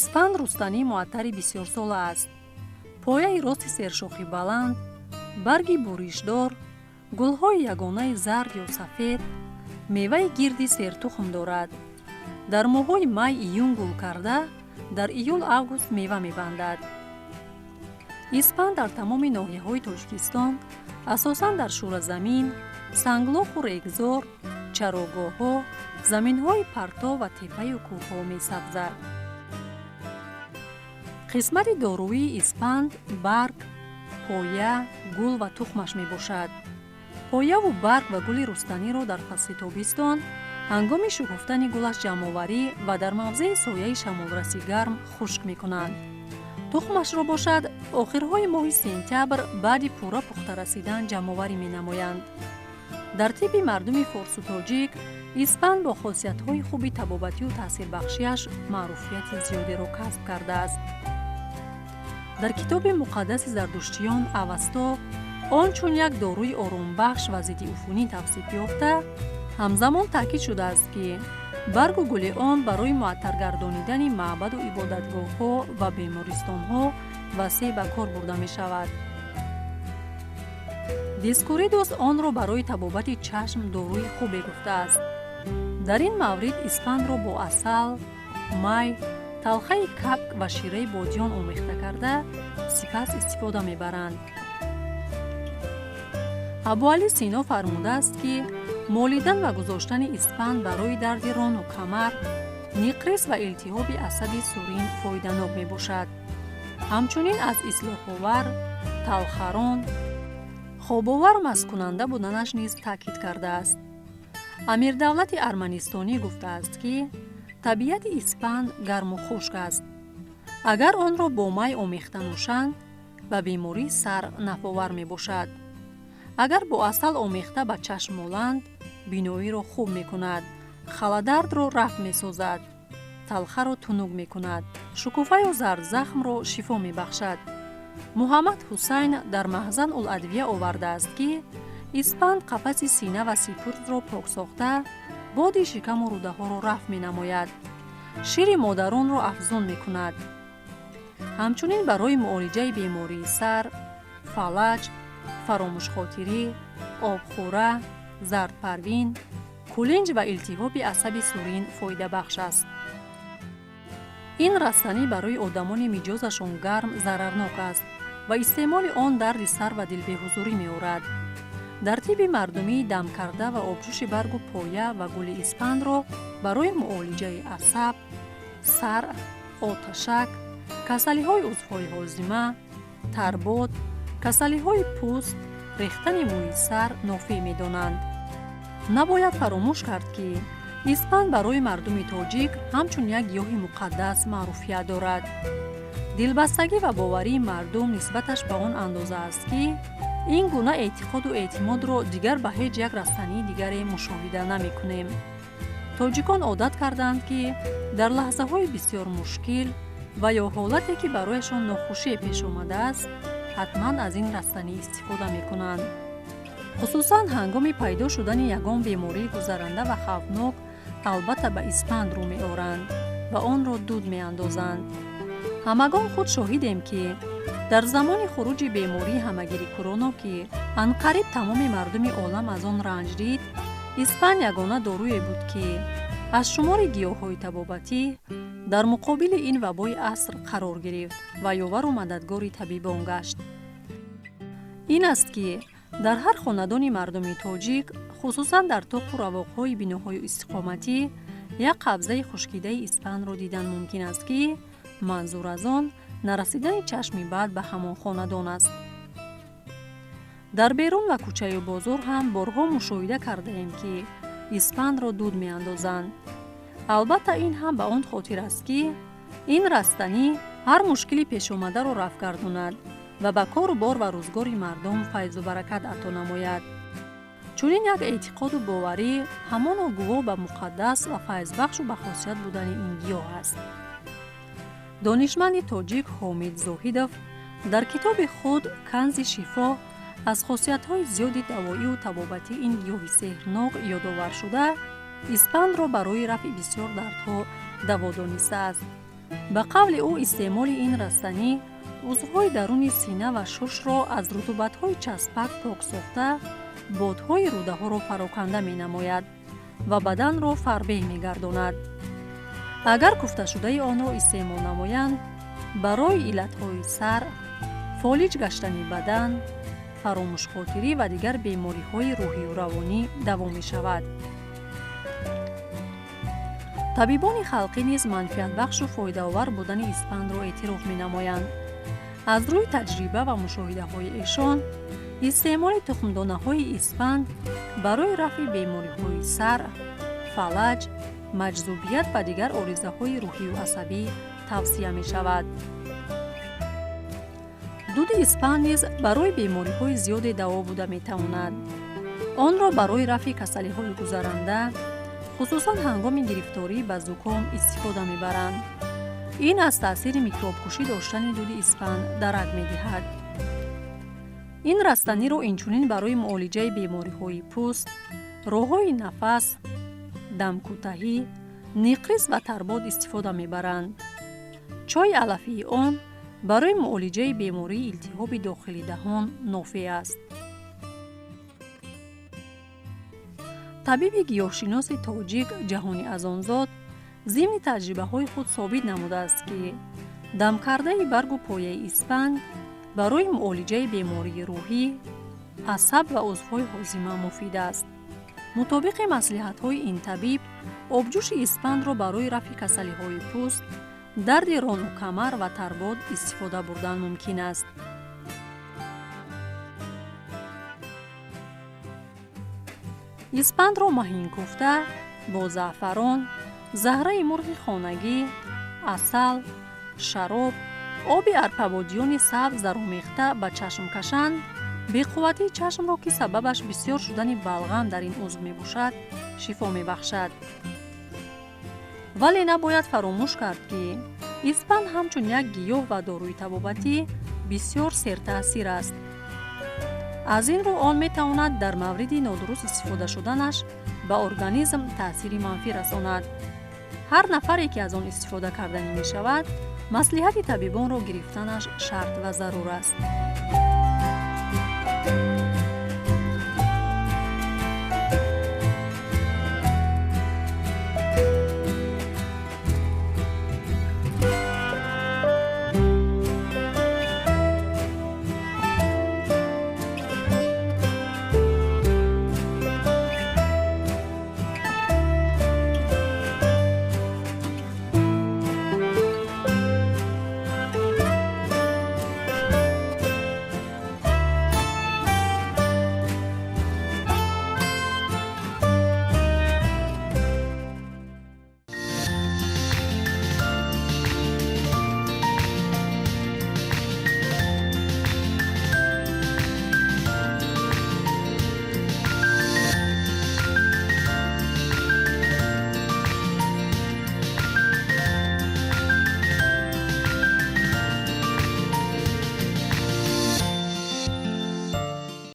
Испанд рустании муаттари бисёрсола аст. Пояи рости сершохи баланд, барги буришдор, гулҳои ягонаи зард ё сафед, меваи гирди сертухм дорад. Дар моҳҳои май июн гул карда, дар июл август мева мебандад. Испанд дар тамоми ноҳияҳои Тоҷикистон, асосан дар шӯразамин, санглоху регзор, чарогоҳҳо, заминҳои парто ва тепаю кӯҳҳо месабзад. Қисмати доруии испанд барг, поя, гул ва тухмаш мебошад. Появу барг ва гули рустаниро дар фасли тобистон ҳангоми шукуфтани гулаш ҷамъоварӣ ва дар мавзеи сояи шамолраси гарм хушк мекунанд. Тухмашро бошад, охирҳои моҳи сентябр баъди пурра пухта расидан ҷамъоварӣ менамоянд. Дар тибби мардуми форсу тоҷик испанд бо хосиятҳои хуби табобатию таъсирбахшиаш маъруфияти зиёдеро касб кардааст. Дар китоби муқаддаси зардуштиён Авасто он чун як доруи оромбахш ва зиддиуфунӣ тавсиф ёфта, ҳамзамон таъкид шудааст, ки баргу гули он барои муаттаргардонидани маъбаду ибодатгоҳҳо ва бемористонҳо васеъ ба кор бурда мешавад. Дискуридус онро барои табобати чашм доруи хубе гуфтааст. Дар ин маврид испандро бо асал, май, талхаи кабк ва шираи бодиён омехта карда, сипас истифода мебаранд. Абуалӣ Сино фармудааст, ки молидан ва гузоштани испанд барои дарди рону камар, ниқрис ва илтиҳоби асаби сурин фоиданок мебошад. Ҳамчунин аз ислоҳовар, талхарон, хобовару масткунанда буданаш низ таъкид кардааст. Амирдавлати Арманистонӣ гуфтааст, ки табиати испанд гарму хушк аст. Агар онро бо май омехта нӯшанд, ба бемории сар нафовар мебошад. Агар бо асал омехта ба чашм моланд, биноиро хуб мекунад, халадардро рафъ месозад, талхаро тунук мекунад, шукуфаю зардзахмро шифо мебахшад. Муҳаммад Ҳусайн дар Маҳзан ул адвия овардааст, ки испанд қафаси сина ва сипуртро пок сохта, боди шикаму рӯдаҳоро рафъ менамояд, шири модаронро афзун мекунад. Ҳамчунин барои муолиҷаи бемории сар, фалаҷ, фаромӯшхотирӣ, обхӯра, зардпарвин, кулинҷ ва илтиҳоби асаби сурин фоидабахш аст. Ин растанӣ барои одамони миҷозашон гарм зарарнок аст ва истеъмоли он дарди сар ва дилбеҳузурӣ меорад. Дар тибби мардумӣ дамкарда ва обҷӯши баргу поя ва гули испандро барои муолиҷаи асаб, сар, оташак, касалиҳои узвҳои ҳозима, тарбод, касалиҳои пӯст, рехтани мӯи сар нофеъ медонанд. Набояд фаромӯш кард, ки испанд барои мардуми тоҷик ҳамчун як гиёҳи муқаддас маъруфият дорад. Дилбастагӣ ва боварии мардум нисбаташ ба он андоза аст, ки ин гуна эътиқоду эътимодро дигар ба ҳеҷ як растании дигаре мушоҳида намекунем. Тоҷикон одат карданд, ки дар лаҳзаҳои бисёр мушкил ва ё ҳолате, ки барояшон нохушие пеш омадааст, ҳатман аз ин растанӣ истифода мекунанд. Хусусан ҳангоми пайдо шудани ягон бемории гузаранда ва хавфнок албатта ба испанд рӯ меоранд ва онро дуд меандозанд. Ҳамагон худ шоҳидем, ки дар замони хуруҷи бемории ҳамагири куроно, ки анқариб тамоми мардуми олам аз он ранҷ дид, испанд ягона доруе буд, ки аз шумори гиёҳҳои табобатӣ дар муқобили ин вабои аср қарор гирифт ва ёвару мададгори табибон гашт. Ин аст, ки дар ҳар хонадони мардуми тоҷик, хусусан дар тоқу равоқҳои биноҳои истиқоматӣ, як қабзаи хушкидаи испандро дидан мумкин аст, ки манзур аз он нарасидани чашми бад ба ҳамон хонадон аст. Дар берун ва кӯчаю бозор ҳам борҳо мушоҳида кардаем, ки испандро дуд меандозанд. Албатта, ин ҳам ба он хотир аст, ки ин растанӣ ҳар мушкили пешомадаро рафъ гардонад ва ба кору бор ва рӯзгори мардум файзу баракат ато намояд. Чунин як эътиқоду боварӣ ҳамоно гувоҳ ба муқаддас ва файзбахшу бахосият будани ин гиёҳ аст. Донишманди тоҷик Ҳомид Зоҳидов дар китоби худ «Канзи шифо» аз хосиятҳои зиёди давоию табобатии ин гиёҳи сеҳрнок ёдовар шуда, испандро барои рафъи бисёр дардҳо даво донистааст. Ба қавли ӯ, истеъмоли ин растанӣ узвҳои даруни сина ва шушро аз рутубатҳои часпак пок сохта, бодҳои рӯдаҳоро пароканда менамояд ва баданро фарбеҳ мегардонад. Агар куфташудаи онро истеъмол намоянд, барои иллатҳои сар, фолиҷ гаштани бадан, фаромӯшхотирӣ ва дигар бемориҳои рӯҳию равонӣ даво мешавад. Табибони халқӣ низ манфиатбахшу фоидаовар будани испандро эътироф менамоянд. Аз рӯи таҷриба ва мушоҳидаҳои эшон, истеъмоли тухмдонаҳои испанд барои рафъи бемориҳои сар, фалаҷ, маҷзубият ва дигар оризаҳои рӯҳию асабӣ тавсия мешавад. Дуди испанд низ барои бемориҳои зиёде даво буда метавонад. Онро барои рафъи касалиҳои гузаранда, хусусан ҳангоми гирифторӣ ба зуком истифода мебаранд. Ин аз таъсири микробкушӣ доштани дуди испанд дарак медиҳад. Ин растаниро инчунин барои муолиҷаи бемориҳои пӯст, роҳҳои нафас, дамкӯтаҳӣ, ниқрис ва тарбод истифода мебаранд. Чойи алафии он барои муолиҷаи бемории илтиҳоби дохили даҳон нофеъ аст. Табиби гиёҳшиноси тоҷик Ҷаҳони Азонзод зимни таҷрибаҳои худ собит намудааст, ки дамкардаи баргу пояи испанд барои муолиҷаи бемории рӯҳӣ, асаб ва узвҳои ҳозима муфид аст. Мутобиқи маслиҳатҳои ин табиб, обҷӯши испандро барои рафъи касалиҳои пӯст, дарди рону камар ва тарбод истифода бурдан мумкин аст. Испандро маҳинкуфта бо заъфарон, заҳраи мурғи хонагӣ, асал, шароб, оби арпабодиёни сабз даромехта ба чашм кашанд, беқувватии чашмро, ки сабабаш бисёр шудани балғам дар ин узв мебошад, шифо мебахшад. Вале набояд фаромӯш кард, ки испанд ҳамчун як гиёҳ ва доруи табобатӣ бисёр сертаъсир аст. Аз ин рӯ он метавонад дар мавриди нодуруст истифода шуданаш ба организм таъсири манфӣ расонад. Ҳар нафаре, ки аз он истифода карданӣ мешавад, маслиҳати табибонро гирифтанаш шарт ва зарур аст.